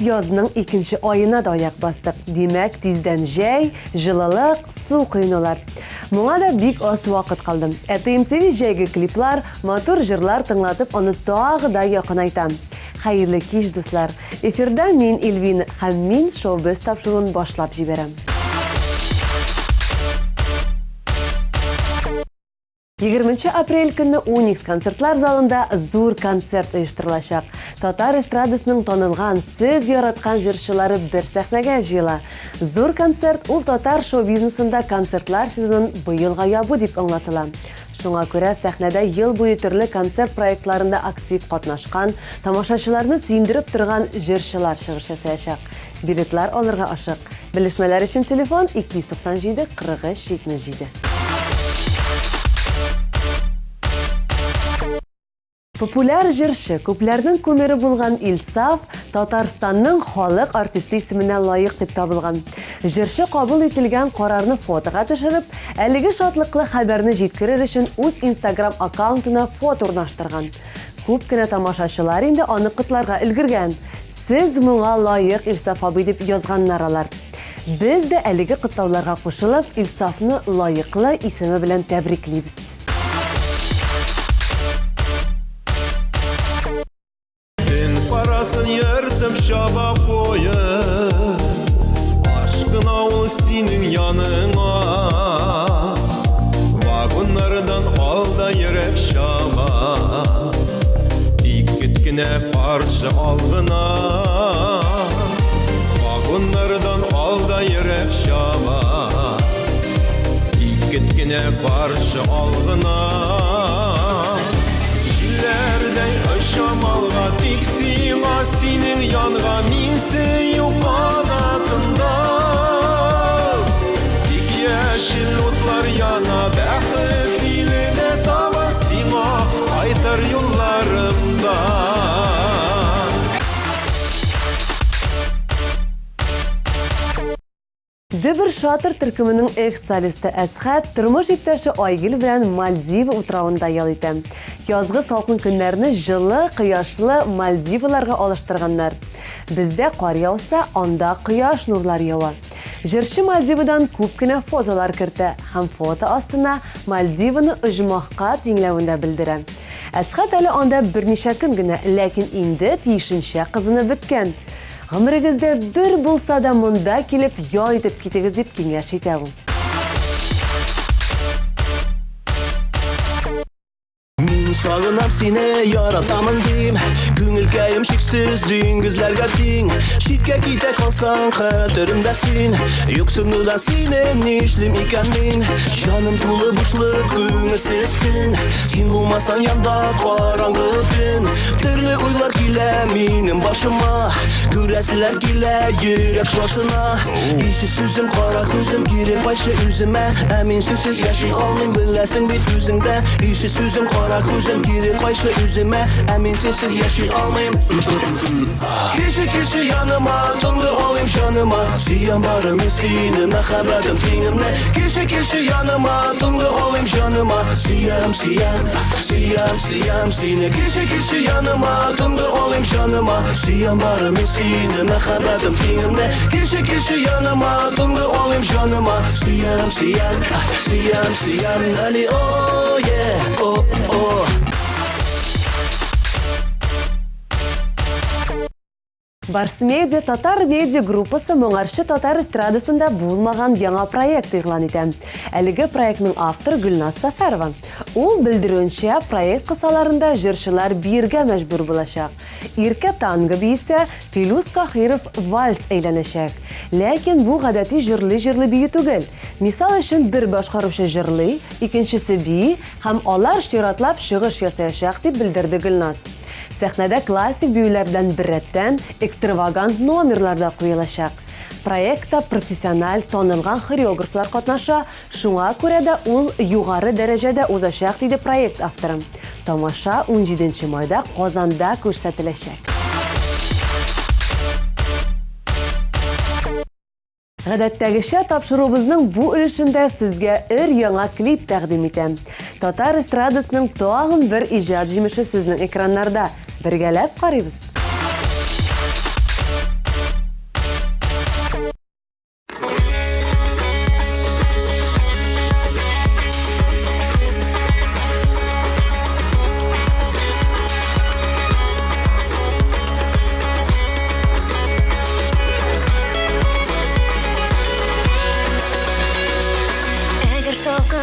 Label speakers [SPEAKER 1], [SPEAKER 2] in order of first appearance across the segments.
[SPEAKER 1] язның икенче аена да аяк бастык. Димәк, тиздән җәй, җылылык, су коенулар. Моңа да бик аз вакыт калды. Ә ТМТV җәйге клиплар, матур җырлар тыңлатып аны тагы да якынайта. Хәерле кич, дуслар! Эфирда мин, Ильвина, һәм мин Шоу-без тапшыруын башлап җибәрәм. Егерменче апрель көнне Уникс концертлар залында зур концерт оештырылачак. Татар эстрадасының танылган, сез яраткан җырчылары бер сәхнәгә җыела. Зур концерт ул татар шоу-бизнесында концертлар сезонын быелга ябу дип аңлатыла. Шуңа күрә сәхнәдә ел буе төрле концерт проектларында актив катнашкан, тамашачыларны сөендереп торган җырчылар чыгыш ясаячак. Билетлар алырга ашык. Белешмәләр өчен телефон 297 43 77. Популяр җырчы, күпләрнең кумиры булган Илсаф Татарстанның халык артисты исеменә лаек дип табылган. Җырчы кабул ителгән карарны фотога төшереп, әлеге шатлыклы хәбәрне җиткерер өчен үз Инстаграм аккаунтына фото урнаштырган. Күп кенә тамашачылар инде аны котларга өлгергән. Сез моңа лаек, Илсаф абый, дип язганнар алар. Без дә әлеге котлауларга кушылып, Илсафны лаеклы исеме белән тәбриклибез.
[SPEAKER 2] Төн карасын ертып чаба поезд, Ашкына ул синең яныңа. Вагоннардан алда йөрәк чаба, Тик көт кенә каршы алгына. Вагоннардан алда йөрәк чаба, Тик көт кенә каршы алгына. Җилләрдәй очам алга, Тик сиңа, синең янга Мин сөю канатында. Тик яшел утлар яна Бәхет иленә таба Сиңа кайтыр юлларымда.
[SPEAKER 1] Дөбер Шатр төркеменең экс-солисты Әсхәт тормыш иптәше Айгөл белән Мальдивы утравында ял итә. Язгы салкын көннәрне җылы, кояшлы Мальдиваларга алыштырганнар. Бездә кар яуса, анда кояш нурлары ява. Җырчы Мальдивадан күп кенә фотолар кертә һәм фото астына Мальдиваны оҗмахка тиңләвен дә белдерә. Әсхәт әле анда берничә көн генә, ләкин инде тиешенчә кызынып беткән. Гомерегездә бер булса да монда килеп ял итеп китегез, дип киңәш итә ул.
[SPEAKER 3] Мин сагынам сине, яратамын дим. Күңелкәем шиксез диңгезләргә тиң. Читкә китә калсаң, хәтеремдә син. Юксынудан сине нишлим икән мин? Җаным тулы бушлык, күңелсез көн. Син булмасаң янда караңгы төн. Төрле уйлар килә минем башыма. Күрәселәр килә йөрәк шашына. Исе сүзем, кара күзем, кире кайтшы үземә. Ә мин сүзсез яши алмыйм, беләсең бит үзең дә. Исе сүзем, кара күзем, кире кайтшы үземә. Ә мин сүзсез яши алмыйм. Кеше, кеше яныма, тынгы алыйм җаныма. Сөям бары мин сине, мәхәббәтем тиңемне. Кеше, кеше яныма, тынгы алыйм җаныма. Сөям, сөям, сөям, сөям сине. Кеше, кеше яныма, тынгы алыйм җаныма. Сөям бары мин сине, мәхәббәтем тиңемне. Кеше, кеше яныма, тынгы алыйм җаныма. Сөям, сөям, сөям, сөям. Али, о, е, о, о.
[SPEAKER 1] Барс Медиа татар медиа группасы моңарчы татар эстрадасында булмаган яңа проект игълан итә. Әлеге проектның авторы Гөлназ Сәфәрова. Ул белдерүенчә, проект кысаларында җырчылар биергә мәҗбүр булачак. Иркә танго биесә, Филүс Каһиров вальс әйләнәчәк. Ләкин бу гадәти җырлый-җырлый бию түгел. Мисал өчен, бер башкаручы җырлый, икенчесе бии һәм алар чиратлап чыгыш ясаячак, дип белдерде Гөлназ. Сәхнәдә классик биюләр белән беррәттән, экстравагант номерлар да куелачак. Проектта профессиональ, танылган хореографлар катнаша, шуңа күрә дә ул югары дәрәҗәдә узачак, диде проект авторы. Тамаша унҗиденче майда Казанда күрсәтеләчәк. Гадәттәгечә, тапшыруыбызның бу өлешендә сезгә өр-яңа клип тәкъдим итәм. Татар эстрадасының тагын бер иҗат җимеше сезнең экраннарда. Бергәләп карыйбыз!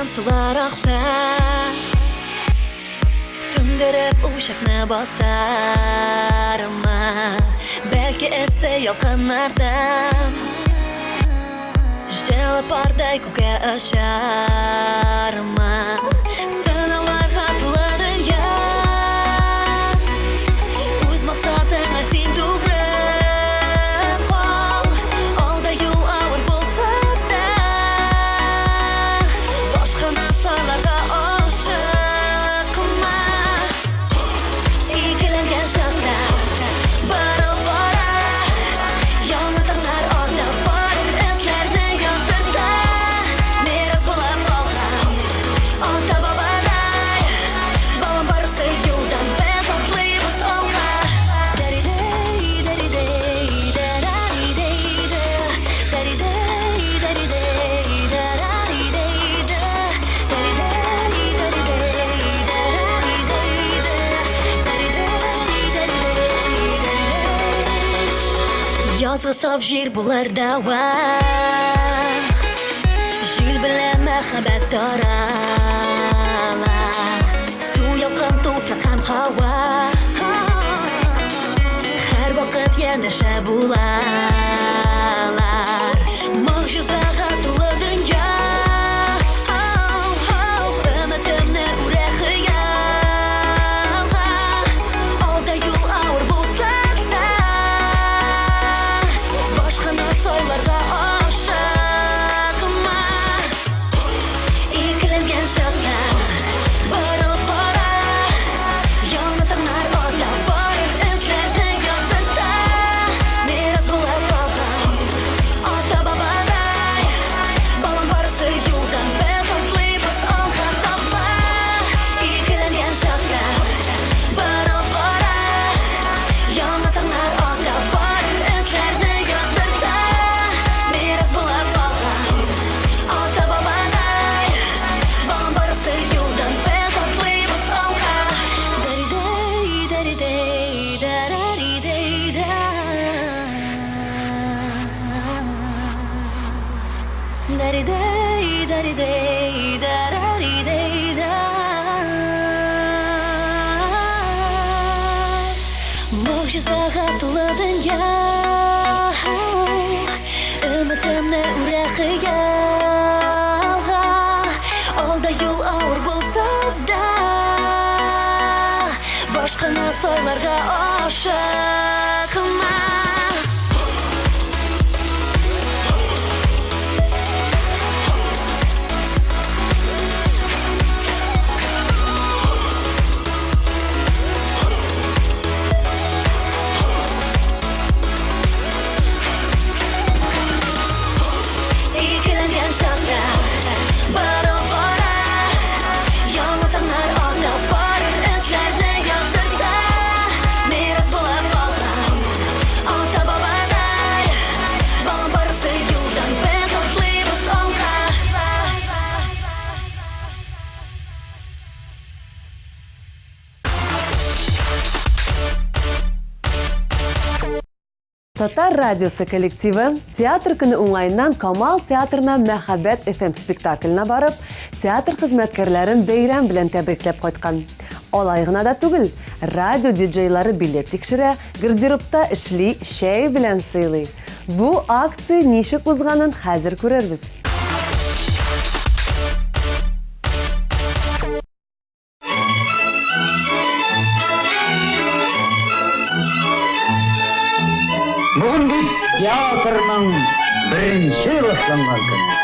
[SPEAKER 4] Ялкын сулар акса, Сүндереп учакны басармы? Бәлки эссе ялкыннардан Җылы пардай күккә очармы? Сынауларга тулы дөнья, Үз максатыңа син тугры кал. Алда юл авыр булса да, Башканы сайларга ашыкма. Икеләнгән чакта борылып кара, Яңа таңнар ата, барыр эзләрне яктырта. Мирас булып калган ата-бабадай, Балам, барысы юлдан, без атлыйбыз алга. Дәридәй, дәридәй, дәраридәй, дәридәй, дәридәй, дәраридәй, дәридәй, дәридәй, дәраридәй, дәридәй, дәридәй, дәридәй. Язгы саф җир булыр дәва, Җил белән мәхәббәт тарала, Су, ялкын, туфрак һәм һава Һәрвакыт янәшә булалар. Могҗизага тулы дөнья, Өметемне үрә хыялга. Алда юл авыр булса да, Башканы сайларга ашыкма. Икеләнгән чакта борылып кара, Яңа таңнар ата, барыр эзләрне яктырта. Мирас булып калган ата-бабадай, Балам, барысы юлдан, без атлыйбыз алга таба. Икеләнгән чакта борылып кара, Яңа таңнар ата, барыр эзләрне яктырта. Мирас булып калган ата-бабадай, Балам, барысы юлдан, без атлыйбыз алга. Дәридәй, дәридәй, дәраридәй, да. Дәридәй, дәридәй, дәраридәй, да. Могҗизага тулы дөнья, Өметемне үрә хыялга. Алда юл авыр булса да, Башканы сайларга ашыкма. Икеләнгән чакта борылып кара, Яңа таңнар ата, барыр эзләрне яктырта. Мирас булып калган ата-бабадай, Балам, барысы юлдан, без атлыйбыз алга.
[SPEAKER 1] Татар радиосы коллективы театр көне уңаеннан Камал театрына Мәхәббәт FM спектакленә барып, театр хезмәткәрләрен бәйрәм белән тәбрикләп кайткан. Алай гына да түгел, радио диджейлары билет тикшерә, гардеробта эшли, чәй белән сыйлый. Бу акция ничек узганын хәзер күрербез.
[SPEAKER 5] Бүген бит театрның беренче башланган көне.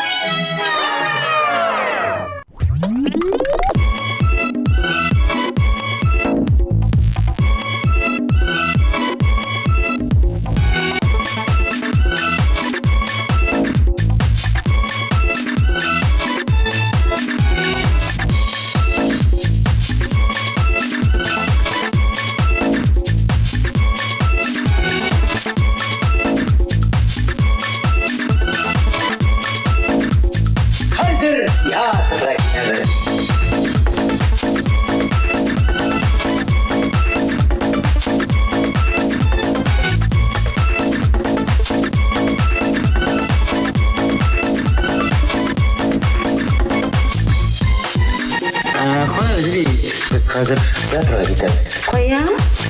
[SPEAKER 5] хәзер театрга китәбез.
[SPEAKER 6] Кая?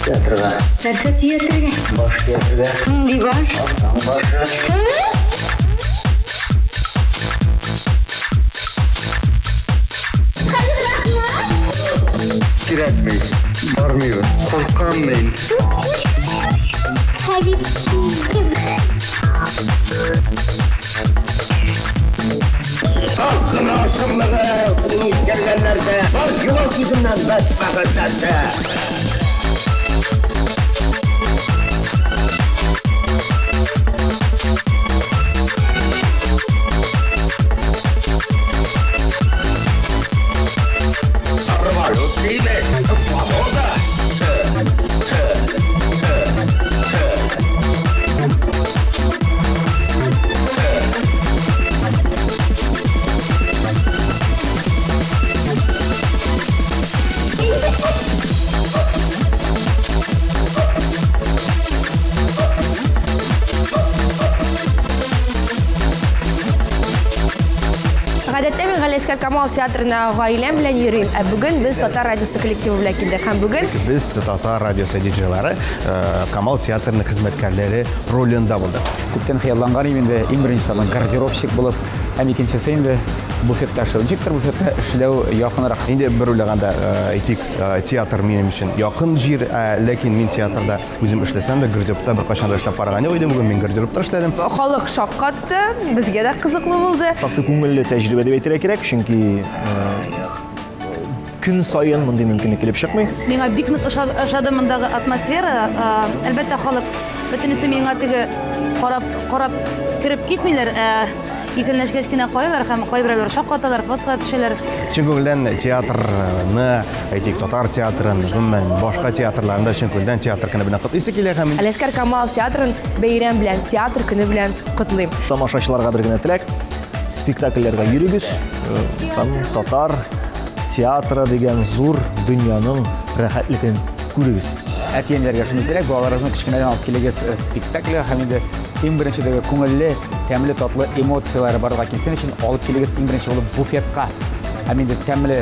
[SPEAKER 5] Театрга.
[SPEAKER 6] Нәрсә төятергә?
[SPEAKER 5] Баш төятергә.
[SPEAKER 6] Нинди баш?
[SPEAKER 5] Атның башы.
[SPEAKER 7] Кирәкми. Бармыйбыз. Куркам мин.
[SPEAKER 5] Кына шомлыгы, ул искәргән нәрсә. Бар югал күземнән, бәдбәхет нәрсә. Революция свобода.
[SPEAKER 8] Гадәттә мин Галиәсгар Камал театрына гаиләм белән йөрим, ә бүген без Татар радиосы коллективы белән килдек һәм бүген
[SPEAKER 9] Без Татар радиосы диджейлары Камал театрының хезмәткәрләре ролендә булдык.
[SPEAKER 10] Күптән хыялланган идем инде, иң беренче алым гардеробщик булып, һәм икенчесе инде буфетта эшләү. Ничектер буфетта эшләү якынрак.
[SPEAKER 9] Инде бер уйлаганда, әйтик, театр минем өчен якын җир, ләкин мин театрда үзем эшләсәм дә, гардеробта беркайчан да эшләп караган юк иде. Бүген мин гардеробта эшләдем.
[SPEAKER 8] Халык шаккатты, безгә дә кызыклы булды.
[SPEAKER 11] Шактый күңелле тәҗрибә дип әйтергә кирәк, чөнки көн саен мондый мөмкинлек килеп чыкмый.
[SPEAKER 12] Миңа бик нык ошады мондагы атмосфера. Әлбәттә, халык бөтенесе миңа теге карап, карап кереп китмиләр, ә исәнләшкәч кенә карыйлар һәм кайберәүләр шаккаталар, фотога төшәләр.
[SPEAKER 9] Чын күңелдән театрны, әйтик, татар театрын, гомумән, башка театрларны да чын күңелдән театр көне белән котлыйсы килә һәм
[SPEAKER 8] Галиәсгар Камал театрын бәйрәм белән, театр көне белән котлыйм.
[SPEAKER 11] Тамашачыларга бер генә теләк, спектакльләргә йөрегез һәм татар театры дигән зур дөньяның рәхәтлеген күрегез.
[SPEAKER 10] Әти-әниләргә шундый теләк, балаларыгызны кечкенәдән алып килегез спектакльгә һәм инде иң беренче теге күңелле, тәмле, татлы эмоцияләре барлыкка килсен өчен алып килегез иң беренче булып буфетка. Һәм инде тәмле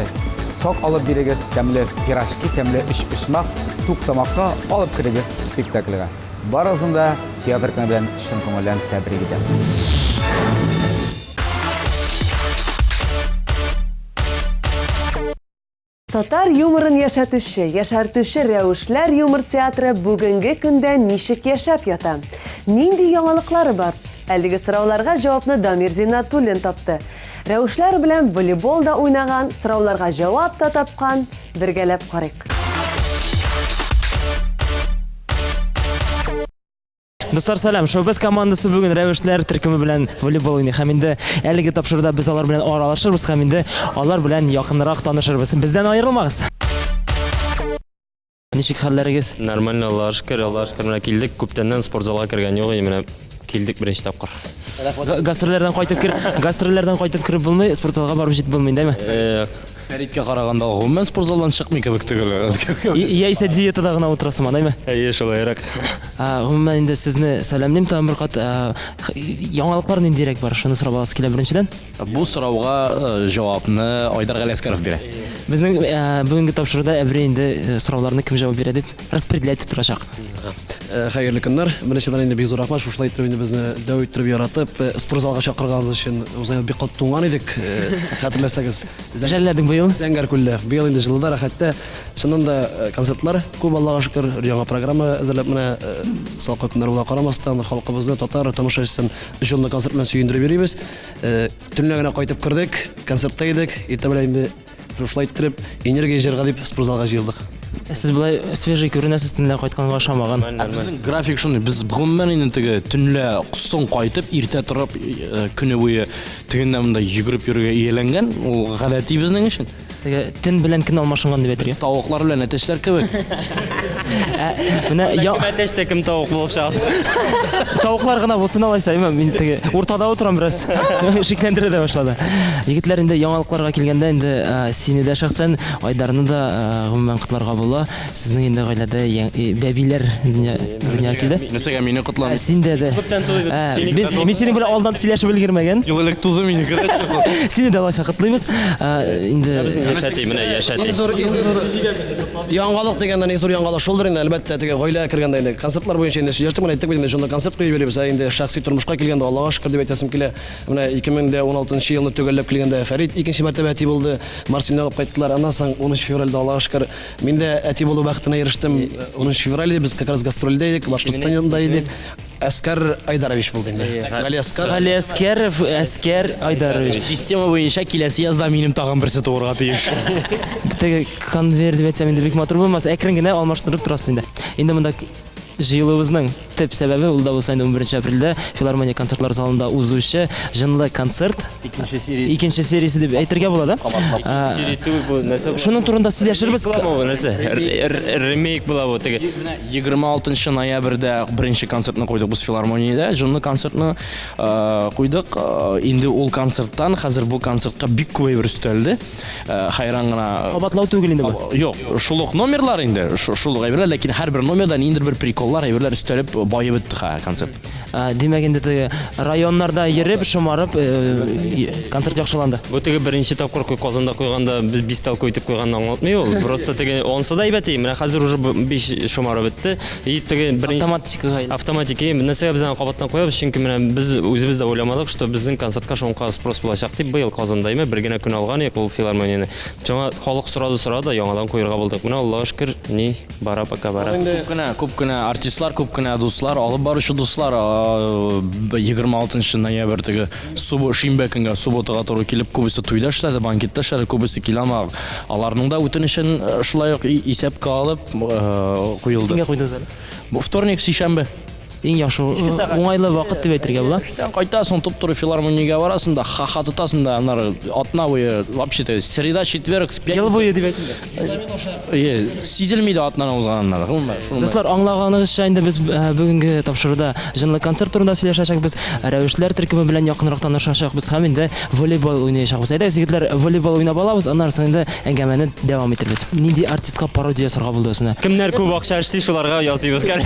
[SPEAKER 10] сок алып бирегез, тәмле пирожки, тәмле өчпочмак, тук тамакка алып керегез спектакльгә. Барыгызны да театр көне белән чын күңелдән тәбрик итәм.
[SPEAKER 1] Татар юморын яшәтүче, яшәртүче Рәвешләр юмор театры бүгенге көндә ничек яшәп ята? Нинди яңалыклары бар? Әлеге сорауларга җавапны Дамир Зиннатуллин тапты. Рәвешләр белән волейбол да уйнаган, сорауларга җавап та тапкан. Бергәләп карыйк.
[SPEAKER 13] Дуслар, сәлам. Шоу-без командасы бүген Рәвешләр төркеме белән волейбол уйный. Һәм инде әлеге тапшыруда без алар белән аралашырбыз һәм инде алар белән якынрак танышырбыз. Бездән аерылмагыз. Ничек хәлләрегез?
[SPEAKER 14] Нормально, Аллаһка шөкер, Аллаһка шөкер, менә килдек, күптәннән спортзалга кергән юк иде, менә килдек беренче тапкыр.
[SPEAKER 13] Гастрольләрдән кайтып кер, гастрольләрдән кайтып кереп булмый, спортзалга барып җитеп булмый, дәме?
[SPEAKER 15] Фәриткә караганда ул гомумән спортзалдан чыкмый кебек түгел.
[SPEAKER 13] Яисә диетада гына утырасың, әйме?
[SPEAKER 14] Әйе, шулайрак.
[SPEAKER 13] Гомумән инде сезне сәламлим тагын бер кат. Яңалыклар ниндирәк бар? Шуны сорап аласы килә беренчедән.
[SPEAKER 15] Бу сорауга җавапны Айдар Галиәскәров бирә.
[SPEAKER 13] Безнең бүгенге тапшыруда Әбри инде сорауларны кем җавап бирә дип распределять итеп торачак.
[SPEAKER 16] Хәерле көннәр. Беренчедән инде бик зур рәхмәт шушылай иттереп инде безне дәү иттереп яратып спортзалга чакырганыгыз өчен. Узган ел бик каты туңган идек, хәтерләсәгез.
[SPEAKER 13] Жәлләдең быел?
[SPEAKER 16] Зәңгәр күлдә. Быел инде җылыда, рәхәттә. Чыннан да концертлар күп, Аллага шөкер. Яңа программа әзерләп менә салкын көннәр була карамастан, халкыбызны, татар тамашачысын өч елны концерт белән сөендереп йөрибез. Төнлә генә кайтып кердек, концертта идек. Иртә белән инде шушылай иттереп энергия җыярга дип спортзалга җыелдык.
[SPEAKER 13] Сез болай свежий күренәсез, төнлә кайтканга ошамаган.
[SPEAKER 15] Ә безнең график шундый, без гомумән инде теге төнлә соң кайтып, иртә торып, көне буе тегендә монда йөгереп йөрергә ияләнгән, ул гадәти безнең өчен.
[SPEAKER 13] Теге төн белән көн алмашынган дип әйтергә.
[SPEAKER 15] Тавыклар белән әтәчләр кебек.
[SPEAKER 13] Ә, менә я...
[SPEAKER 14] Кем әтәч тә кем тавык булып чыгасың.
[SPEAKER 13] Тавыклар гына булсын алайса, әйме, мин теге уртада утырам бераз. Шикләндерә дә башлады. Егетләр, инде яңалыкларга килгәндә, инде сине дә шәхсән, Айдарны да гомумән котларга була. Сезнең инде гаиләдә бәбиләр дөнья килде.
[SPEAKER 15] Нәрсәгә мине котламыйсың?
[SPEAKER 13] Син дә дә.
[SPEAKER 14] Күптән туды.
[SPEAKER 13] Мин синең белән алдан сөйләшеп өлгермәгән.
[SPEAKER 15] Юк, элек туды минеке дә.
[SPEAKER 13] Сине дә алайса котлыйбыз. Инде
[SPEAKER 14] Яшәти, менә яшәти.
[SPEAKER 16] Иң зур, иң зур яңалык дигәндә, иң зур яңалык шулдыр инде, әлбәттә, теге гаиләгә кергәндә инде концертлар буенча инде сөйләштек, менә әйттек бит инде, шунда концерт куеп йөрибез, ә инде шәхси тормышка килгәндә, Аллага шөкер дип әйтәсем килә. Менә 2016 елны төгәлләп килгәндә Фәрит икенче мәртәбә әти булды, Марсельне алып кайттылар. Аннан соң 10 февральдә, Аллага шөкер, мин дә әти булу бәхетенә ирештем. 10 февраль без как раз гастрольдә идек, Башкортстанда идек. Әскәр Айдарович булды инде. Галиәскәр.
[SPEAKER 13] Галиәскәров Әскәр Айдарович.
[SPEAKER 15] Система буенча киләсе язда минем тагын берсе туырга тиеш.
[SPEAKER 13] Теге конвейер дип әйтсәм инде бик матур булмас, әкрен генә алмаштырып торасыз инде. Инде монда җыелуыбызның төп сәбәбе ул да булса инде 11 апрельдә филармония концертлар залында узучы җынлы концерт.
[SPEAKER 15] Икенче серия.
[SPEAKER 13] Икенче сериясе дип әйтергә була да?
[SPEAKER 14] Серия түгел бу нәрсә.
[SPEAKER 13] Шуның турында сөйләшербез.
[SPEAKER 14] Реклама бу нәрсә? Ремейк була бу теге.
[SPEAKER 15] 26 ноябрьдә беренче концертны куйдык без филармониядә, җынлы концертны куйдык. Инде ул концерттан хәзер бу концертка бик күп әйбер өстәлде. Хайран гына.
[SPEAKER 13] Кабатлау түгел инде бу.
[SPEAKER 15] Юк, шул ук номерлар инде, шул ук әйберләр, ләкин һәрбер номерда ниндидер бер приколлар, әйберләр өстәлеп баеп бетте ха концерт.
[SPEAKER 13] Димәк, инде теге районнарда йөреп, шомарып, концерт яхшыланды.
[SPEAKER 14] Бу теге беренче тапкыр Казанда куйганда без бестолку итеп куйганны аңлатмый ул. Просто теге ансы да әйбәт, менә хәзер уже биш шомарып бетте. И теге беренче
[SPEAKER 13] автоматикага.
[SPEAKER 14] Автоматика, нәрсәгә без аны кабаттан куябыз, чөнки менә без үзебез дә уйламадык, что безнең концертка шуңа спрос булачак дип, быел Казанда име бер генә көн алган идек ул филармонияне. Шуңа халык сорады, сорады, яңадан куерга булдык. Менә Аллага шөкер, ни бара пока бара.
[SPEAKER 15] Күп кенә, күп кенә артистлар, күп кенә дуслар, алып баручы дуслар, 26 ноябрь теге субо шимбә көнгә субботага туры килеп, күбесе туйда эшләде, банкетта эшләде, күбесе килә алмады. Аларның да үтенечен шулай ук исәпкә алып куелды.
[SPEAKER 13] Кемгә куйдыгыз әле?
[SPEAKER 15] Бу вторник, сишәмбе.
[SPEAKER 13] Иң яхшы, уңайлы вакыт дип әйтергә була.
[SPEAKER 15] Эштән кайтасың, туп-туры филармониягә барасың да, ха-ха тотасың да, аннары атна буе, вообще-то, среда, четверг, пятница.
[SPEAKER 13] Ел буе дип әйтим дә.
[SPEAKER 15] Е, сизелми дә атнаның узганнары. Гомумән, шундый.
[SPEAKER 13] Дуслар, аңлаганыгызча, инде без бүгенге тапшыруда җанлы концерт турында сөйләшәчәкбез, рәвешләр төркеме белән якынрак танышачакбыз һәм инде волейбол уйнаячакбыз. Әйдәгез, егетләр, волейбол уйнап алабыз, аннары соң инде әңгәмәне дәвам итербез. Нинди артистка пародия ясарга булдыгыз менә?
[SPEAKER 14] Кемнәр күп акча эшли, шуларга ясыйбыз кәл.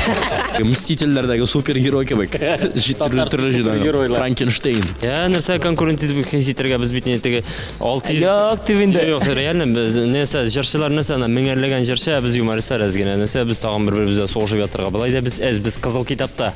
[SPEAKER 15] Мстительләрдәге супергерой кебек. Төрле төрле җирдән. Франкенштейн.
[SPEAKER 14] Я, нәрсә конкурент итеп хис итәргә без бит не теге 600
[SPEAKER 13] Юк, дип инде.
[SPEAKER 14] Юк, реально без нәрсә җырчылар нәрсә ана меңәрләгән җырчы, ә без юмористлар әз генә. Нәрсә без тагын бер-беребездә сугышып ятырга. Болай да без әз, без кызыл китапта.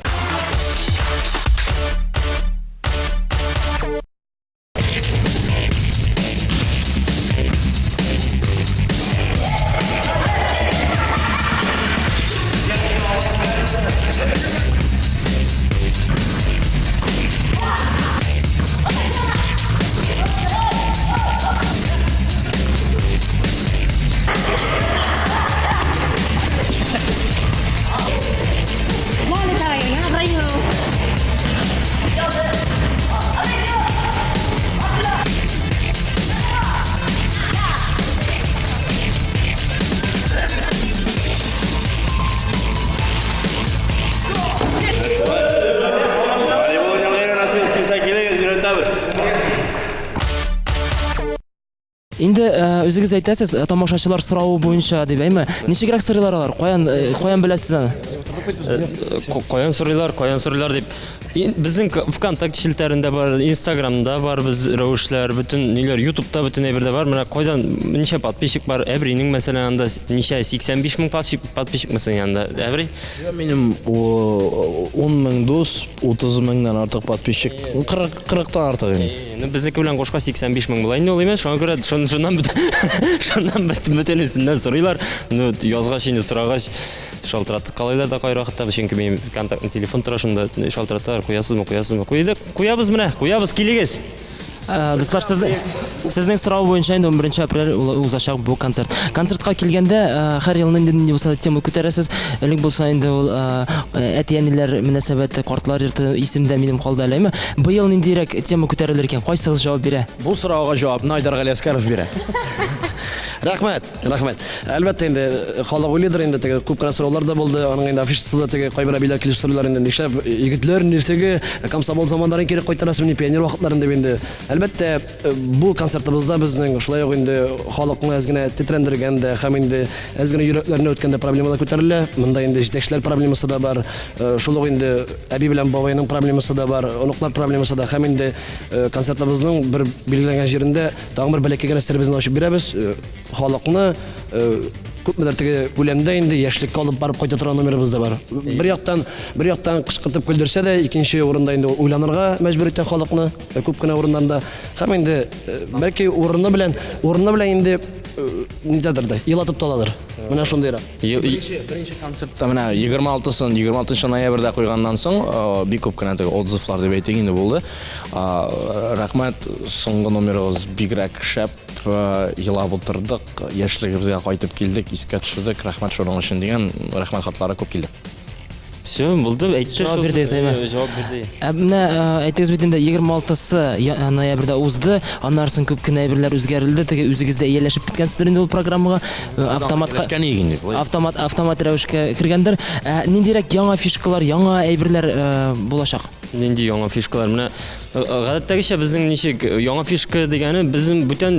[SPEAKER 13] Инде э, үзегез әйтәсез, э, тамашачылар соравы буенча дип, әйме? Ничегрәк сорыйлар алар? Каян э, каян беләсез аны?
[SPEAKER 14] Каян сорыйлар, каян сорыйлар дип. Безнең ВКонтакте челтәрендә бар, Инстаграмда бар без рәвешләр, бөтен ниләр, Ютубта бөтен әйбер дә бар. Менә кайдан ничә подписчик бар? Әбринең мәсәлән анда ничә 85 мең подписчик мисың янда? Әбри?
[SPEAKER 15] Минем 10 мең дус, 30 меңнән артык подписчик. 40 40тан артык инде.
[SPEAKER 14] Ну, безнеке белән кушка 85 мең була инде ул имеш. Шуңа күрә шуннан шуннан бөтенесеннән сорыйлар. Ну, язгач инде сорагач, шалтыраттык. Калайлар да кайвакытта, чөнки минем контактный телефон тора шунда, шалтыраталар, куясызмы, куясызмы? Куйдык, куябыз менә, куябыз, килегез.
[SPEAKER 13] Э, дуслар, сезнең сезнең сорау буенча инде 11 апрель узачак бу концерт. Концертка килгәндә, э, һәр елны инде нинди булса да тема күтәрәсез. Элек булса инде ул э, әти-әниләр мөнәсәбәте, картлар йорты исемдә минем калды әле, әйме? Быел ниндирәк тема күтәрелер икән? Кайсыгыз җавап бирә?
[SPEAKER 15] Бу сорауга җавапны Айдар Галиәскәров бирә.
[SPEAKER 16] Рәхмәт, рәхмәт. Әлбәттә инде халык уйлыйдыр инде теге күп кенә сораулар да булды. Аның инде афишасы да теге кайбер әбиләр килеп сорыйлар инде нишләп егетләр нәрсәгә комсомол заманнарын кире кайтарасыз мени пионер вакытларын дип инде. Әлбәттә, бу концертыбызда безнең шулай ук инде халыкны әз генә тетрәндергән дә һәм инде әз генә йөрәкләренә үткән дә проблемалар күтәрелә. Монда инде җитәкчеләр проблемасы да бар. Шул ук инде әби белән бабайның проблемасы да бар, оныклар проблемасы да һәм инде концертыбызның бер билгеләнгән җирендә тагын бер бәләкәй генә серебезне ачып бирәбез. Халыкны күпмедер теге күләмдә инде яшьлеккә алып барып кайта торган номерыбыз да бар. Бер яктан, бер яктан кычкыртып көлдерсә дә, икенче урында инде ул уйланырга мәҗбүр итә халыкны күп кенә урыннарда. Һәм инде бәлки урыны белән, урыны белән инде нидәдер дә, елатып та аладыр. Менә шундыйрак.
[SPEAKER 15] Беренче, беренче концертта менә 26-сын, 26 ноябрьдә куйганнан соң, бик күп кенә теге отзывлар дип әйтик инде булды. Рәхмәт, соңгы номерыгыз бигрәк шәп, елап утырдык, яшьлегебезгә кайтып килдек, искә төшердек, рәхмәт шуның өчен дигән рәхмәт хатлары күп килде.
[SPEAKER 14] Все, булды, әйтте
[SPEAKER 13] Җавап бирде, Зәймә.
[SPEAKER 14] Җавап бирде.
[SPEAKER 13] Ә менә әйтегез бит инде 26-сы ноябрьдә узды, аннан соң күп кенә әйберләр үзгәрелде, теге үзегез дә ияләшеп киткәнсездер инде ул программага. Автоматка автомат автомат рәвешкә кергәндер. Ә ниндирәк яңа фишкалар, яңа әйберләр булачак?
[SPEAKER 14] Нинди яңа фишкалар? Менә гадәттәгечә безнең ничек яңа фишка дигәне безнең бүтән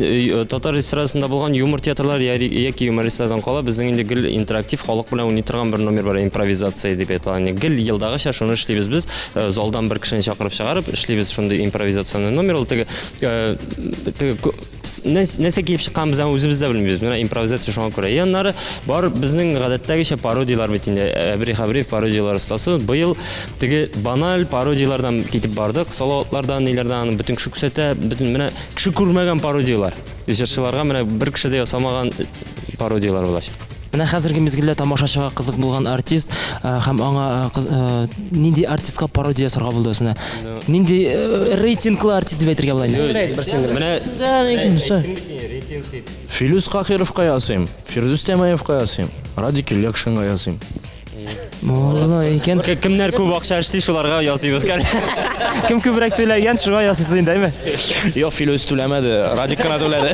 [SPEAKER 14] татар эстрадасында булган юмор театрлар яки юмористлардан кала безнең инде гел интерактив халык белән уйный торган бер номер бар, импровизация дип әйтелә. Ягъни гел елдагыча шуны эшлибез без, залдан бер кешене чакырып чыгарып эшлибез шундый импровизационный номер. Ул теге теге нәрсә килеп чыкканын без аны үзебез дә белмибез. Менә импровизация шуңа күрә. И аннары бар безнең гадәттәгечә пародияләр бит инде. Әбри Хәбриев пародияләр остасы. Быел теге баналь пародияләрдән китеп бардык. Салаватлардан, ниләрдән аны бөтен кеше күрсәтә. Бөтен менә кеше күрмәгән пародияләр. Җырчыларга менә бер кеше дә ясамаган пародияләр булачак.
[SPEAKER 13] Менә хәзерге мизгелдә тамашачыга кызык булган артист һәм аңа нинди артистка пародия ясарга булдыгыз менә? Нинди рейтинглы артист дип әйтергә була инде?
[SPEAKER 14] Менә
[SPEAKER 15] Филүс Кахировка ясыйм, Фирдүс Тямаевка ясыйм, Радик Юльякшинга ясыйм.
[SPEAKER 13] Моңлы икән.
[SPEAKER 14] Кемнәр күп акча эшли, шуларга ясыйбыз.
[SPEAKER 13] Кем күбрәк түләгән, шуңа ясыйсыз инде, әйме?
[SPEAKER 15] Юк, Филүс түләмәде, Радик кына түләде.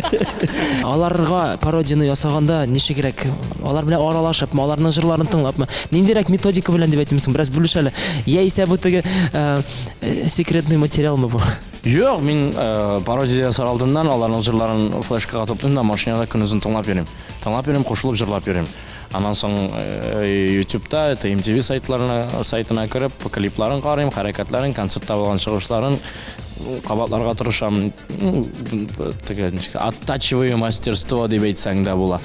[SPEAKER 13] Аларга пародияне ясаганда ничегрәк? Алар белән аралашыпмы, аларның җырларын тыңлапмы? Ниндирәк методика белән дип әйтим соң? Бераз бүлеш әле. Яисә бу теге секретный материалмы бу?
[SPEAKER 15] Юк, мин пародия ясар алдыннан аларның җырларын флешкага туплыйм да машинада көнозын тыңлап йөрим. Тыңлап йөрим, кушылып җырлап йөрим. Аннан соң YouTube'та, это MTV сайтларына, сайтына кереп, клипларын карыйм, хәрәкәтләрен, концертта булган чыгышларын кабатларга тырышам. Теге ничек, оттачиваю мастерство дип әйтсәң дә була.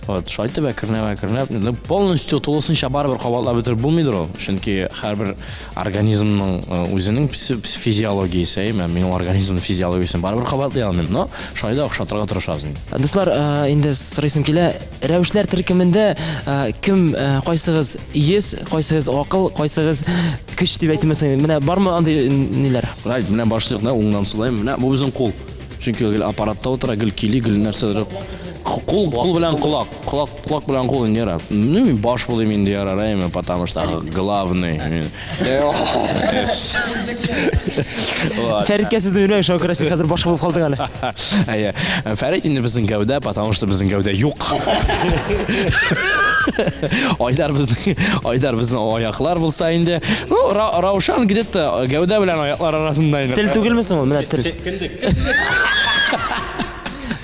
[SPEAKER 15] Вот, шулай итеп әкренләп, әкренләп, ну, полностью тулысынча барыбер кабатлап бетереп булмыйдыр ул. Чөнки һәрбер организмның үзенең физиологиясе, әйме, мин ул организмның физиологиясен барыбер кабатлый алмыйм, но шулай да охшатырга тырышабыз инде.
[SPEAKER 13] Дуслар, инде сорыйсым килә, Рәвешләр төркемендә кем, кайсыгыз йөз, кайсыгыз акыл, кайсыгыз көч дип әйтим соң? Менә бармы андый ниләр?
[SPEAKER 15] Әйт, менә башлыйк, менә уңнан сулай, менә бу безнең кул. Чөнки гел аппаратта утыра, гел кили, гел нәрсәдер. Кул, кул белән колак, колак, колак белән кул инде ярар. Ну, мин баш булыйм инде ярар, әйме, потому что главный.
[SPEAKER 13] Фәриткә сүзне бирмәгез, шуңа күрә син хәзер баш булып калдың әле.
[SPEAKER 15] Әйе. Фәрит инде безнең гәүдә, потому что безнең гәүдә юк. Айдар безнең, Айдар безнең аяклар булса инде. Ну, Раушан где-то гәүдә белән аяклар арасында инде.
[SPEAKER 13] Тел түгелме соң ул? Менә тел. Кендек.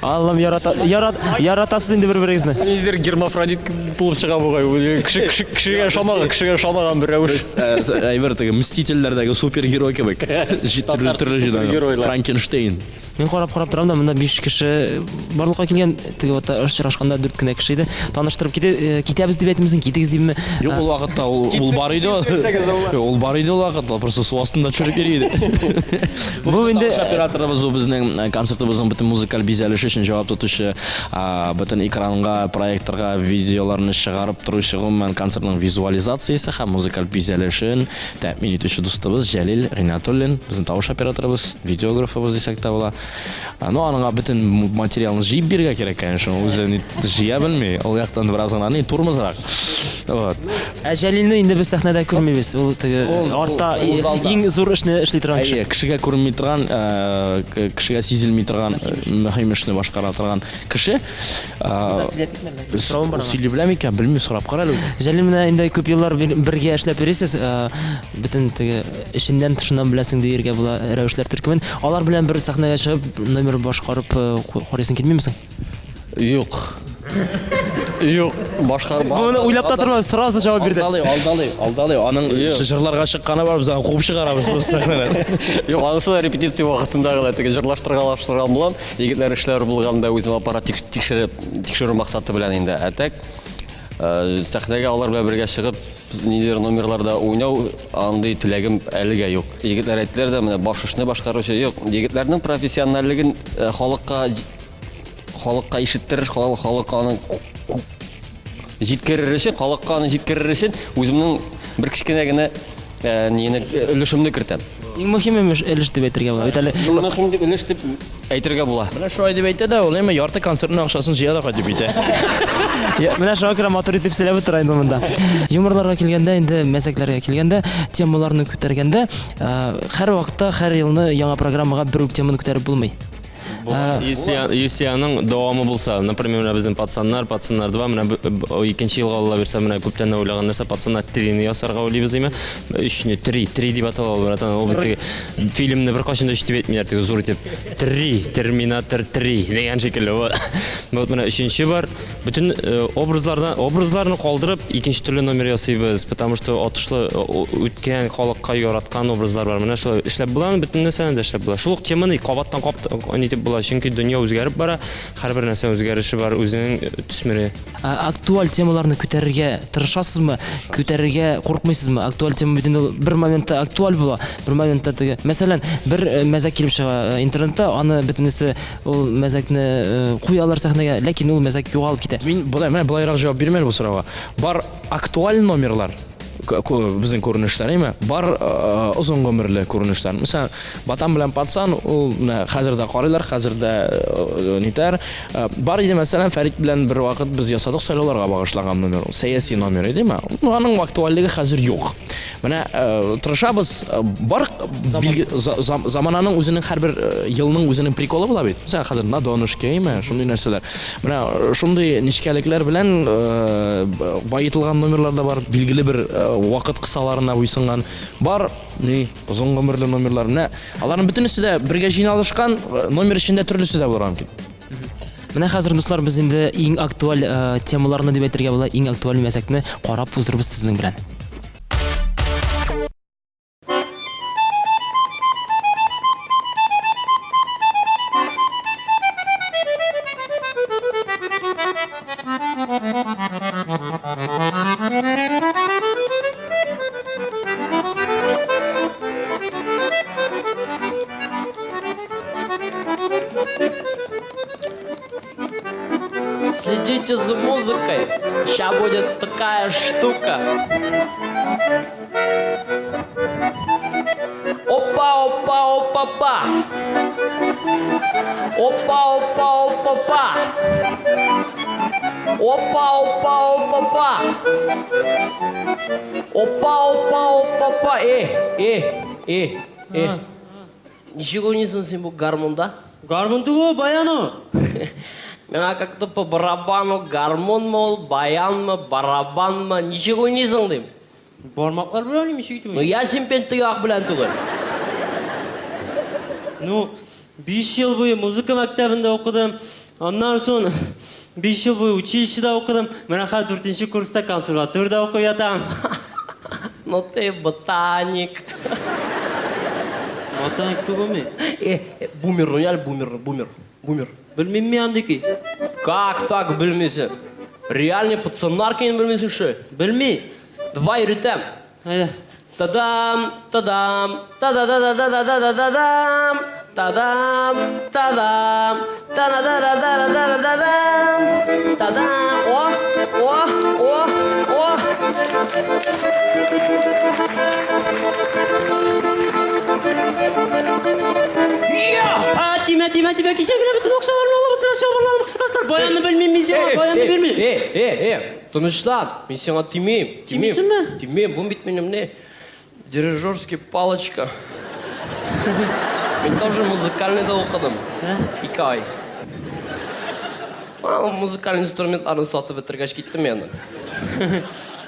[SPEAKER 13] Аллам ярата, ярат, яратасыз инде бер-берегезне.
[SPEAKER 17] Ниндидер гермафродит булып чыга бугай. Кеше, кеше, кешегә ошамаган, кешегә ошамаган бер рәвеш.
[SPEAKER 15] Әйбер теге Мстительләрдәге супергерой кебек. Төрле төрле җирдән. Франкенштейн.
[SPEAKER 13] Мин карап-карап торам да, монда 5 кеше барлыкка килгән, теге вакытта очрашканда 4 кенә кеше иде. Таныштырып ките, э, китәбез дип әйтмисең, китегез димме?
[SPEAKER 15] Юк, ул вакытта ул, ул бар иде. Ул бар иде ул вакытта, ул просто су астында төшереп йөри иде.
[SPEAKER 13] Бу инде
[SPEAKER 15] операторыбыз бу безнең э, концертыбызның бөтен музыкаль бизәлеше өчен җавап тотучы, бөтен экранга, проекторга видеоларны чыгарып торучы, гомумән концертның визуализациясе һәм музыкаль бизәлешен тәэмин итүче дустыбыз Җәлил Гыйнатуллин, безнең тавыш операторыбыз, видеографыбыз дисәк тә була. Ну, аныңа бөтен материалны җыеп бирергә кирәк, конечно, ул үзе ни җыя белми, ул яктан бераз гына ни тормозрак. Вот.
[SPEAKER 13] Ә Җәлилне инде без сәхнәдә күрмибез. Ул теге артта иң зур эшне эшли торган кеше.
[SPEAKER 15] Әйе, кешегә күренми торган, кешегә сизелми торган мөһим эшне башкара торган кеше.
[SPEAKER 13] Соравым бар.
[SPEAKER 15] Сөйли белә микән, белмим, сорап кара әле.
[SPEAKER 13] Җәлил менә инде күп еллар бергә эшләп йөрисез, бөтен теге эченнән тышыннан беләсең диергә була рәвешләр төркемен. Алар белән бер сәхнәгә чыгып, номер башкарып карыйсың килмиме соң?
[SPEAKER 17] Юк. Юк, башкарма.
[SPEAKER 13] Моны уйлап та тормады, сразу җавап бирде.
[SPEAKER 15] Алдалый, алдалый, алдалый. Аның җырларга чыкканы бар, без аны куып чыгарабыз просто сәхнәдән.
[SPEAKER 17] Юк, анысы да репетиция вакытында гына теге җырлаштыргалаштырган булам. Егетләр эшләр булганда үзем аппарат тикшереп, тикшерү максаты белән инде. Ә так сәхнәгә алар белән бергә чыгып, ниндидер номерларда уйнау андый теләгем әлегә юк. Егетләр әйттеләр дә, менә баш эшне башкаручы юк. Егетләрнең профессиональлеген халыкка халыкка ишеттерер, халыкка аны җиткерер өчен, халыкка аны җиткерер өчен үземнең бер кечкенә генә э, нине өлешемне кертәм.
[SPEAKER 13] Иң мөһим өлеш дип әйтергә була. Бит әле
[SPEAKER 17] Иң мөһим дип өлеш дип әйтергә була.
[SPEAKER 15] Менә шулай дип әйтә дә ул, әмма ярты концертның акчасын җыя да кайтып китә.
[SPEAKER 13] Менә шуңа күрә матур итеп сөйләп утыра инде монда. Юморларга килгәндә, инде мәзәкләргә килгәндә, темаларны күтәргәндә, э, һәр вакытта, һәр елны яңа программага бер үк теманы күтәреп булмый.
[SPEAKER 14] Юсияның дәвамы булса, например, менә безнең пацаннар, пацаннар 2, менә икенче елга Алла бирсә, менә күптән уйлаган нәрсә, пацаннар 3-не ясарга уйлыйбыз име? 3-не, 3, 3 дип атала ул, братан. Ул бит теге фильмны беркайчан да 3 дип әйтмиләр, теге зур итеп. 3, Терминатор 3 дигән шикелле. Вот менә өченче бар. Бөтен э, образлардан образларны калдырып, икенче төрле номер ясыйбыз, потому что отышлы э, үткән халыкка яраткан образлар бар. Менә шулай эшләп була, бөтен нәрсәне дә эшләп була. Шул ук теманы кабаттан кабат нитеп була, чөнки дөнья үзгәреп бара, һәрбер нәрсә үзгәреше бар, үзенең э, төсмере.
[SPEAKER 13] Актуаль темаларны күтәрергә тырышасызмы? Күтәрергә куркмыйсызмы? Актуаль тема бит инде ул бер моментта актуаль була, бер моментта теге. Мәсәлән, бер мәзәк килеп чыга интернетта, аны бөтенесе Ул мәзәкне э, куялар сәхнәгә, ләкин ул мәзәк югалып китә.
[SPEAKER 15] Мин болай, менә болайрак җавап бирмәм бу сорауга. Бар актуаль номерлар, безнең күренешләр, әйме? Бар э, озын гомерле күренешләр. Мәсәлән, Батан белән Пацан, ул менә хәзер дә карыйлар, хәзер дә э, нитәр. Бар иде, мәсәлән, Фәрит белән бер вакыт без ясадык сайлауларга багышланган номер. Ул сәяси номер иде, әйме? Ну, аның актуальлеге хәзер юк. Менә тырышабыз, бар замананың үзенең һәрбер елның үзенең приколы була бит. Мәсәлән, хәзер на донышке, әйме, шундый нәрсәләр. Менә шундый нечкәлекләр белән баетылган номерлар да бар, билгеле бер вакыт кысаларына буйсынган. Бар, ни, озын гомерле номерлар. Менә аларның бөтенесе дә бергә җыйналышкан, номер эчендә төрлесе дә булырга мөмкин.
[SPEAKER 13] Менә хәзер, дуслар, без инде иң актуаль темаларны дип әйтергә була, иң актуаль мәзәкне карап уздырбыз сезнең белән.
[SPEAKER 18] Следите за музыкой. Сейчас будет такая штука. Опа, опа, опа, па. Опа, опа, опа, па. Опа, опа, опа, па. Опа, опа, опа, па. Э, э, э, э. Ничек уйныйсың син бу гармунда?
[SPEAKER 19] Гармун түгел, баян ул.
[SPEAKER 18] Миңа как-то по барабану гармунмы ул, баянмы, барабанмы, ничек уйныйсың дим.
[SPEAKER 19] Бармаклар белән уйныйм, ничек итеп
[SPEAKER 18] Ну, я син пен тояк белән түгел.
[SPEAKER 19] Ну, 5 ел буе музыка мәктәбендә укыдым. Аннан соң 5 ел буе училищеда укыдым. Менә хәзер 4 курста консерваториядә укып ятам.
[SPEAKER 18] Ну ты ботаник.
[SPEAKER 19] Ботаник түгел мин.
[SPEAKER 18] Э, э, бумер, ну я бумер, бумер, бумер.
[SPEAKER 19] Белмим мин андый көй.
[SPEAKER 18] Как так белмисең? Реальный пацаннар көен белмисең ши?
[SPEAKER 19] Белми.
[SPEAKER 18] Давай өйрәтәм.
[SPEAKER 19] Әйдә.
[SPEAKER 18] Тадам, тадам, та-да-да-да-да-да-да-да-дам, тадам, тадам, та-да-да-да-да-да-да-дам, тадам. О, о, о, о.
[SPEAKER 19] Я! тимә, тимә, тимә, кичә генә бөтен акчаларны алып бетерә, чалбарларымны кыскарттылар. Баянны белмим мин сиңа, баянны бирмим.
[SPEAKER 18] Э, э, э, тынычлан, мин сиңа тимим, тимим.
[SPEAKER 19] Тимисеңме?
[SPEAKER 18] Тимим, бу бит минем не, дирижерский палочка. Мин тоже музыкальныйда укыдым. Ике ай. Ана музыкальный инструментларны сатып бетергәч киттем мин аннан.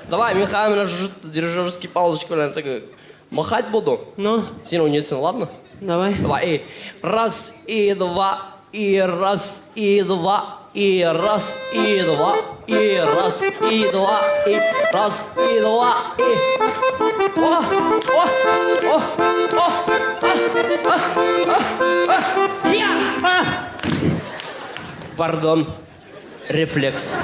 [SPEAKER 18] Давай, мин хәзер менә шушы дирижерский палочка белән теге махать буду.
[SPEAKER 19] Ну?
[SPEAKER 18] Син уйныйсың, ладно?
[SPEAKER 19] Давай.
[SPEAKER 18] Давай, и раз, и два, и раз, и два, и раз, и два, и раз, и два, и раз, и два, и... О, о, о, о, а, а, а, я! А! Пардон, рефлекс.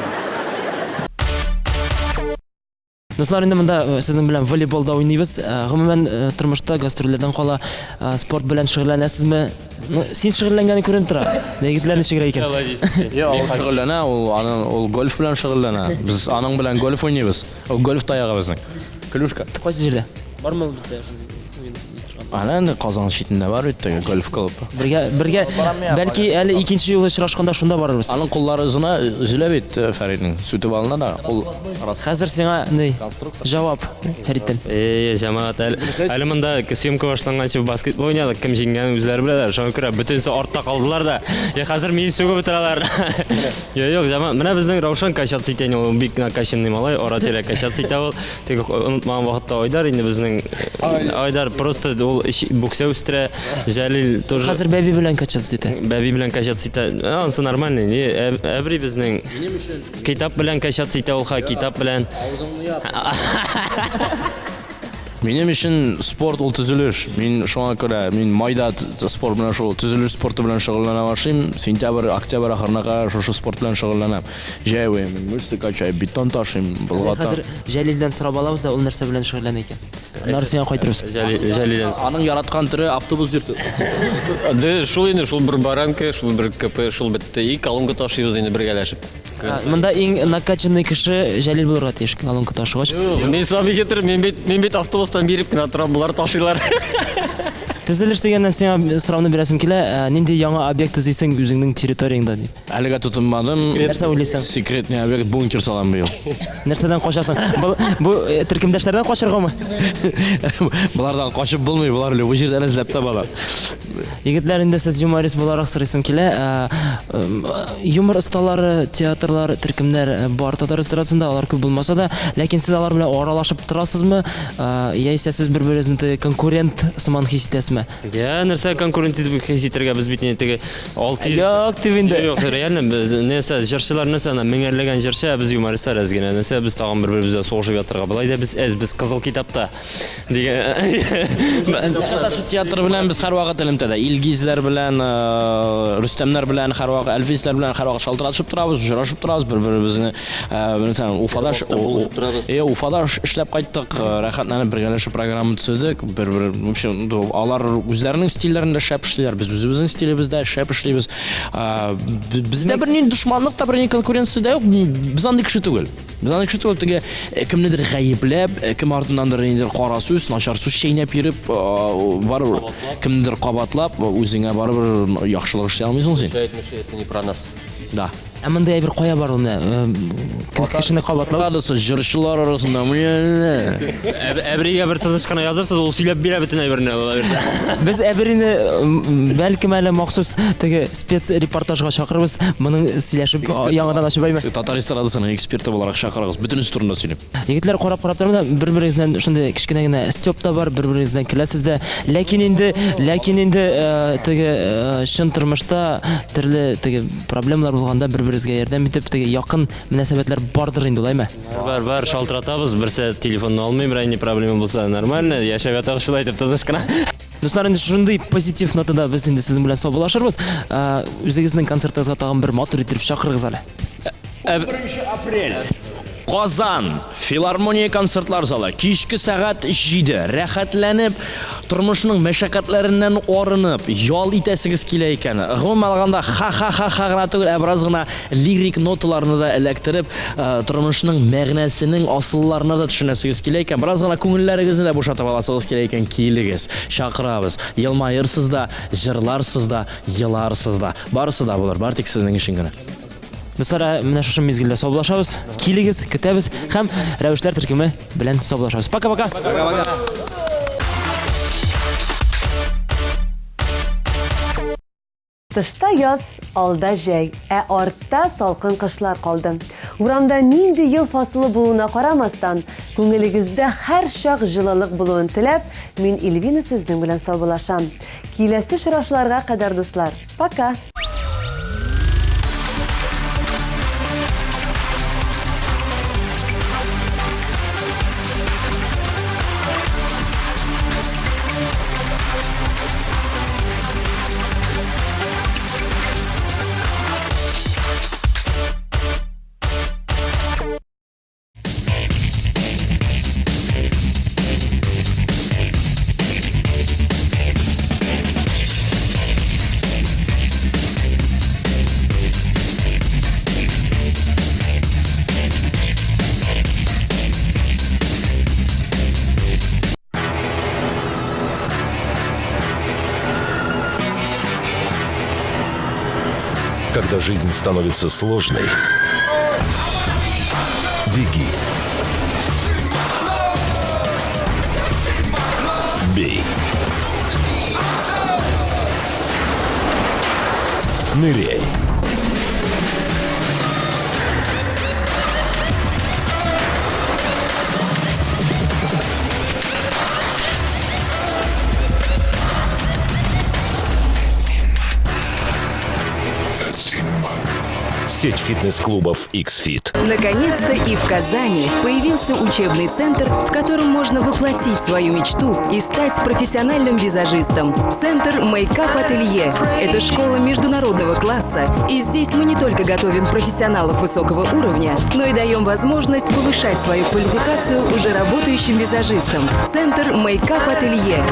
[SPEAKER 13] Дуслар, инде монда э, сезнең белән волейболда уйныйбыз. Э, гомумән, э, тормышта гастрольләрдән кала спорт белән шөгыльләнәсезме? Ну, син шөгыльләнгәне күренеп тора. Егетләр ничегрәк икән?
[SPEAKER 15] Юк, ул шөгыльләнә, ул аның ул гольф белән шөгыльләнә. Без аның белән гольф уйныйбыз. Ул гольф таягы безнең. Клюшка.
[SPEAKER 13] Кайсы җирдә? Бармы ул бездә шундый уен?
[SPEAKER 15] Әнә инде Казан читендә бар бит теге гольф клуб.
[SPEAKER 13] Бергә, бергә, бәлки әле икенче юлы очрашканда шунда барырбыз.
[SPEAKER 15] Аның куллары озына, өзелә бит э, Фәритнең. Сүтеп алына да, кул
[SPEAKER 13] Хәзер сиңа ни? Җавап Фәриттән.
[SPEAKER 14] Э, җәмәгать, әле, әле монда съемка башланганчы баскетбол уйнадык, кем җиңгәнен үзләре беләләр. Шуңа күрә бөтенесе артта калдылар да. Я хәзер мине сүгеп утыралар. Юк, юк, җәмәгать, менә безнең Раушан качаться итә, ул бик накачанный малай, ара-тирә качаться итә ул. Теге онытмаган вакытта Айдар инде безнең Айдар просто ул бүксә үстерә, Җәлил тоже.
[SPEAKER 13] Хәзер бәби белән качаться итә.
[SPEAKER 14] Бәби белән качаться итә. Ансы нормальный. Не, Әбри безнең китап белән качаться итә ул, ха, китап белән.
[SPEAKER 15] Минем өчен спорт ул төзелеш. Мин шуңа күрә мин майда спорт белән шул төзелеш спорты белән шөгыльләнә башлыйм. Сентябрь, октябрь ахырына кадәр шушы спорт белән шөгыльләнәм. Җәй буе мин мышцы качаю, бетон ташыйм, болгатам.
[SPEAKER 13] Хәзер Җәлилдән сорап алабыз да, ул нәрсә белән шөгыльләнә икән. Аннары сиңа кайтырбыз.
[SPEAKER 14] Җәлилдән.
[SPEAKER 15] Аның яраткан төре автобус йөртү.
[SPEAKER 17] Да, шул инде, шул бер баранка, шул бер КП, шул бетте. И колонка ташыйбыз инде бергәләшеп.
[SPEAKER 13] Монда иң накачанный кеше Җәлил булырга тиеш, колонка ташыгач.
[SPEAKER 17] Мин сами китереп, мин бит, мин бит автобустан биреп кенә торам, болар ташыйлар.
[SPEAKER 13] Төзелеш дигәннән сиңа сорауны бирәсем килә, нинди яңа объект төзисең үзеңнең территорияңдә дип.
[SPEAKER 15] Әлегә тотынмадым.
[SPEAKER 13] Нәрсә уйлыйсың?
[SPEAKER 15] Секретный объект бункер салам быел.
[SPEAKER 13] Нәрсәдән качасың? Бу, бу э, төркемдәшләрдән качыргамы?
[SPEAKER 15] Болардан качып булмый, болар любой җирдән эзләп табалар.
[SPEAKER 13] Егетләр, инде сез юморист буларак сорыйсым килә. Э, юмор осталары, театрлар, төркемнәр э, бар татар эстрадасында, алар күп булмаса да, ләкин сез алар белән аралашып торасызмы? Яисә сез бер-берегезне конкурент сыман хис итәсезме?
[SPEAKER 14] Я, нәрсә конкурент итеп хис итәргә без бит инде теге 600
[SPEAKER 13] Юк, дип инде.
[SPEAKER 14] Юк, реально без нәрсә җырчылар нәрсә ана меңәрләгән җырчы, ә без юмористлар әз генә. Нәрсә без тагын бер-беребездә сугышып ятырга. Болай да без әз, без кызыл китапта. Дигән.
[SPEAKER 15] Шаташу театры белән без һәрвакыт элемтәдә. Илгизләр белән, э, Рөстәмнәр белән һәрвакыт, Әлфисләр белән һәрвакыт шалтыратышып торабыз, очрашып торабыз, бер-беребезне, э, мәсәлән, Уфада Э, Уфада эшләп кайттык, э, рәхәтләнеп бергәләшеп программа төзедек. Бер-бер, в общем, алар үзләренең стильләрендә шәп эшлиләр, без үзебезнең стилебездә шәп эшлибез. Бездә бернинди дошманлык та, бернинди конкуренция дә юк. Без андый кеше түгел. Без андый кеше түгел, теге кемнедер гаепләп, кем артыннандыр ниндидер кара сүз, начар сүз чәйнәп йөреп, барыбер кемнедер кабатлап, үзеңә барыбер яхшылык эшли алмыйсың син.
[SPEAKER 17] Это не про нас.
[SPEAKER 15] Да.
[SPEAKER 13] Ә мондый әйбер кая бар ул менә? Кешене кабатлау.
[SPEAKER 15] Радосы җырчылар арасында.
[SPEAKER 14] Әбригә бер тыныч кына язырсыз, ул сөйләп бирә бөтен әйберне.
[SPEAKER 13] Без Әбрине бәлкем әле махсус теге спец репортажга чакырырбыз. Моның сөйләшеп яңадан ачып әйме.
[SPEAKER 15] Татар эстрадасының эксперты буларак чакырыгыз. Бөтенесе турында сөйлим.
[SPEAKER 13] Егетләр карап-карап торам да, бер-берегездән шундый кечкенә генә стёб та бар, бер-берегездән көләсез дә. Ләкин инде, ләкин инде э, теге э, чын тормышта төрле теге проблемалар булганда бер-берегезгә ярдәм итеп, теге якын мөнәсәбәтләр бардыр инде, улаймы?
[SPEAKER 14] Бар, бар, шалтыратабыз, берсе телефонны алмый, берәр ни проблема булса, нормально, яшәп ятабыз шулай итеп тыныч кына.
[SPEAKER 13] Дуслар, инде шундый позитив нотада без инде сезнең белән саубуллашырбыз. Э, үзегезнең концертыгызга тагын бер матур итеп чакырыгыз әле.
[SPEAKER 15] 1 апрель. Казан, филармония концертлар залы, кичке сәгать 7. Рәхәтләнеп, тормышның мәшәкатьләреннән арынып, ял итәсегез килә икән. Гомумән алганда, ха-ха-ха-ха гына түгел, ә бераз гына лирик ноталарны да эләктереп, тормышның мәгънәсенең асылларына да төшенәсегез килә икән, бераз гына күңелләрегезне дә бушатып аласыгыз килә икән, килегез, чакырабыз. Елмаерсыз да, җырларсыз да, еларсыз да. Барысы да булыр, бар тик сезнең өчен генә.
[SPEAKER 13] Дуслар, ә менә шушы мизгелдә саубуллашабыз. Килегез, көтәбез һәм Рәвешләр төркеме белән саубуллашабыз. Пока-пока.
[SPEAKER 10] Пока-пока.
[SPEAKER 1] Тышта яз, алда җәй, ә артта салкын кышлар калды. Урамда нинди ел фасылы булуына карамастан, күңелегездә һәрчак җылылык булуын теләп, мин Эльвина сезнең белән саубуллашам. Киләсе очрашуларга кадәр, дуслар! Пока!
[SPEAKER 20] Когда жизнь становится сложной, беги. Бей. Ныряй. Сеть фитнес-клубов X-Fit.
[SPEAKER 21] Наконец-то и в Казани появился учебный центр, в котором можно воплотить свою мечту и стать профессиональным визажистом. Центр Мейкап Ателье – это школа международного класса, и здесь мы не только готовим профессионалов высокого уровня, но и даем возможность повышать свою квалификацию уже работающим визажистам. Центр Мейкап Ателье.